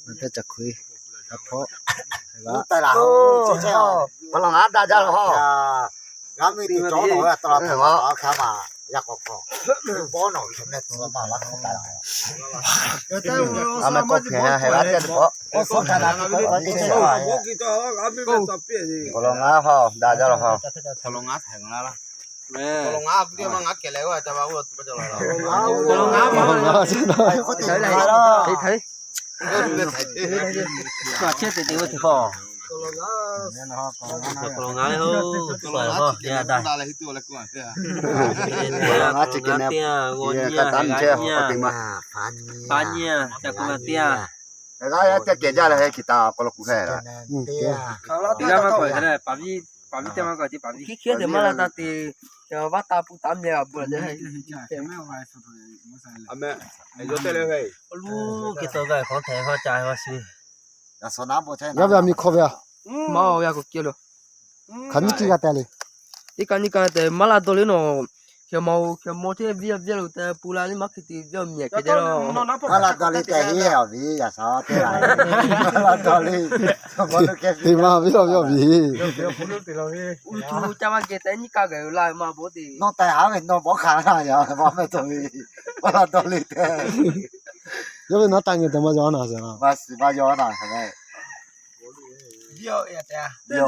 ມັນກໍຈະຄຸຍກັບພໍ່ ຕະຫຼາດ ໂອ້ ພະລັງງານດາຈານເຮົາ ງາມມີຕິດຈໍເນາະ ຕະຫຼາດ ເອີ ເນາະ ເອົາຂາມາ ຢາກອອກເນາະ ບໍ່ເນາະ ແມ່ນຕົວມາລັກຂອງຕະຫຼາດ ເອົາມາກໍແຜ່ໃຫ້ລາວເຈົ້າເນາະ ໂອ້ ສົນທະນາ ພະລັງງານເຮົາ ດາຈານເຮົາ ພະລັງງານແທ້ລະ ແມ່ ພະລັງງານ ເອົາມາງັດແກ່ແລ້ວ ຈະວ່າ ໂອ້ ຈະວ່າ ພະລັງງານ ພະລັງງານ ໄທ ໄທ ກວາດເຊັດເຕັມເລີຍ ພໍ ພະລັງງານເຮົາ ພະລັງງານເຮົາ ຢາໄດ້ ພະລັງງານຊິກິນແນວ ພະລັງງານເຮົາ ເຕັມມາ ປາເຍ ຈາກກຸມາເຕຍ ແລ້ວກໍຈະເກຍຢາແລ້ວໃຫ້ກິນຕາກໍລະກູແທ້ລະ ອືມ ເຕຍ ປາວິ ປາວິເຕຍມາກ່ອນ ປາວິ ເຄຍເດມາລາຕາເຕ ຈະວ່າຕາປູຕາແມວບໍ່ໄດ້ ອາແມ ໄອ້ໂຍເຕເລີຍ ລູກເກໂຕໄກຂອງແທ້ເຮົາຈ່າຍເຮົາຊື້ ຍາສະໜາບໍ່ໃຊ້ ຍາເວຍມີໂຄເວຍ ມາເອົາຍາກໍເກຍໂລ ຄັນນີ້ກິນກະແຕເລີຍ ອີການີ້ກະແຕມາລາໂຕເລີຍເນາະ ເຂຍເມົາ ເຂຍເມົາເທວຽວວຽວແຕ່ປູລານີ້ມາຄິດຕິວຽວເມຍເກເດໂລ ມາລາໂຕເລີແຕເຮວນີ້ ຢາສາເຕລາຍ ມາລາໂຕເລີ ທີ່ມາວຽວວຽວນີ້ ອູຊູຈະມາເກແຕນີ້ກະກະລາຍມາບໍ່ຕິ ນ້ອງແຕຫາເວັນນ້ອງບໍ່ຂາຍຫາຍາ ມາແມ່ໂຕເລີ ມາລາໂຕເລີແຕ ຍາເວຍນາຕາເງິນແຕ່ມາຢອນນາເສຍ ມາຊິມາຢອນນາ Io, io, io.